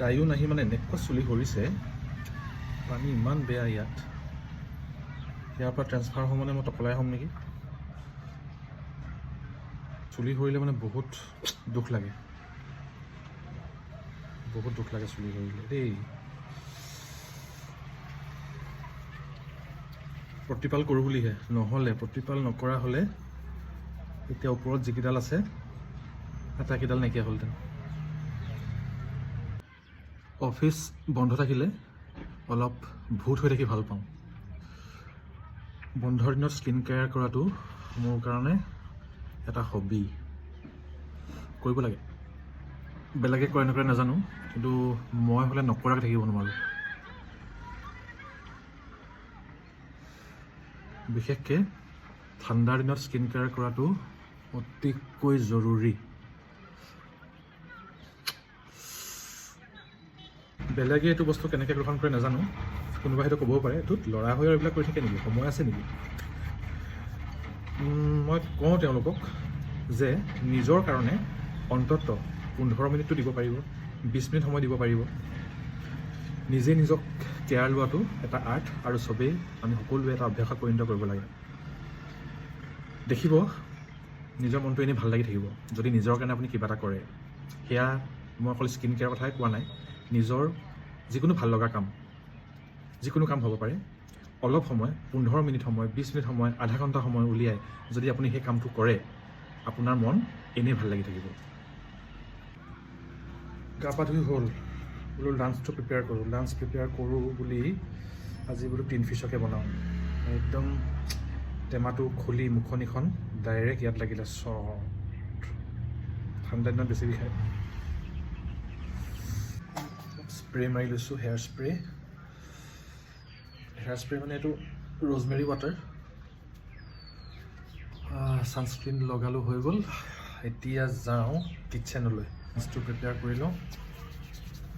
Daewoo নাহি, মানে এনেকুৱা চুলি সৰিছে, পানী ইমান বেয়া ইয়াত। ইয়াৰ পৰা ট্ৰেন্সফাৰ হ'ম মানে মই টকলাই হ'ম নেকি। চুলি সৰিলে মানে বহুত দুখ লাগে, বহুত দুখ লাগে চুলি সৰিলে দেই। প্ৰতিপাল কৰোঁ বুলিহে, নহ'লে প্ৰতিপাল নকৰা হ'লে এতিয়া ওপৰত যিকেইডাল আছে আটাইকেইডাল নাইকিয়া হ'লহেঁতেন। অফিচ বন্ধ থাকিলে অলপ ভূত হৈ থাকি ভাল পাওঁ। বন্ধৰ দিনত স্কিন কেয়াৰ কৰাটো মোৰ কাৰণে এটা হবি, কৰিব লাগে। বেলেগে কৰে নকৰে নাজানো, কিন্তু মই হ'লে নকৰাকৈ থাকিব নোৱাৰোঁ। বিশেষকৈ ঠাণ্ডাৰ দিনত স্কিন কেয়াৰ কৰাটো অতিকৈ জৰুৰী। বেলেগে এইটো বস্তু কেনেকৈ গ্ৰহণ কৰে নাজানো, কোনোবাই হয়তো ক'বও পাৰে এইটোত ল'ৰা হৈ আৰু এইবিলাক কৰি থাকে নেকি, সময় আছে নেকি। মই কওঁ তেওঁলোকক যে নিজৰ কাৰণে অন্ততঃ 15 মিনিটটো দিব পাৰিব, 20 মিনিট সময় দিব পাৰিব। নিজে নিজক কেয়াৰ লোৱাটো এটা আৰ্ট, আৰু চবেই আমি সকলোৱে এটা অভ্যাসত পৰিণত কৰিব লাগে। দেখিব নিজৰ মনটো এনেই ভাল লাগি থাকিব যদি নিজৰ কাৰণে আপুনি কিবা এটা কৰে। সেয়া মই অকল স্কিন কেয়াৰৰ কথাই কোৱা নাই, নিজৰ যিকোনো ভাল লগা কাম, যিকোনো কাম হ'ব পাৰে। অলপ সময়, 15 মিনিট সময়, 20 মিনিট সময়, আধা ঘণ্টা সময় উলিয়াই যদি আপুনি সেই কামটো কৰে, আপোনাৰ মন এনেই ভাল লাগি থাকিব। গা পা ধুই হ'ল, বোলো লাঞ্চটো প্ৰিপেয়াৰ কৰোঁ। লাঞ্চ প্ৰিপেয়াৰ কৰোঁ বুলি আজি বোলো টিন ফিছকে বনাওঁ। একদম টেমাটো খুলি মুখনিখন ডাইৰেক্ট ইয়াত লাগিলে চট। ঠাণ্ডা দিনত বেছি বিষায়। স্প্ৰে মাৰি লৈছোঁ, হেয়াৰ স্প্ৰে। হেয়াৰ স্প্ৰে মানে এইটো ৰ'জমেৰী ৱাটাৰ। ছানস্ক্ৰীণ লগালোঁ, হৈ গ'ল। এতিয়া যাওঁ কিটচেনলৈ, লাঞ্চটো প্ৰিপেয়াৰ কৰি লওঁ,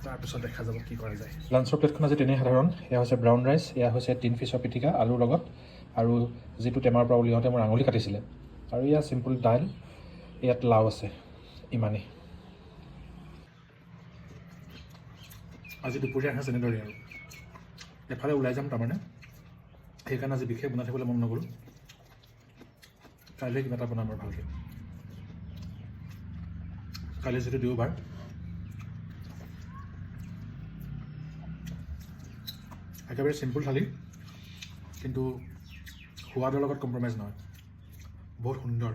তাৰপিছত দেখা যাব কি কৰা যায়। লাঞ্চৰ প্লেটখন আজি তেনেই সাধাৰণ। এয়া হৈছে ব্ৰাউন ৰাইচ, এয়া হৈছে টিন ফিছৰ পিটিকা আলুৰ লগত, আৰু যিটো টেমাৰ পৰা উলিয়াওঁতে মোৰ আঙুলি কাটিছিলে, আৰু এয়া চিম্পুল দাইল, ইয়াত লাও আছে, ইমানেই। আজি দুপৰীয়া সাঁজ এনেদৰেই। আৰু এফালে ওলাই যাম তাৰমানে, সেইকাৰণে আজি বিশেষ বনাই থাকিবলৈ মন নগ'ল। কাইলৈ কিবা এটা বনাম আৰু ভালকৈ, কাইলৈ যিহেতু দেওবাৰ। একেবাৰে চিম্পুল থালি, কিন্তু সোৱাদৰ লগত কম্প্ৰমাইজ নহয়, বহুত সুন্দৰ।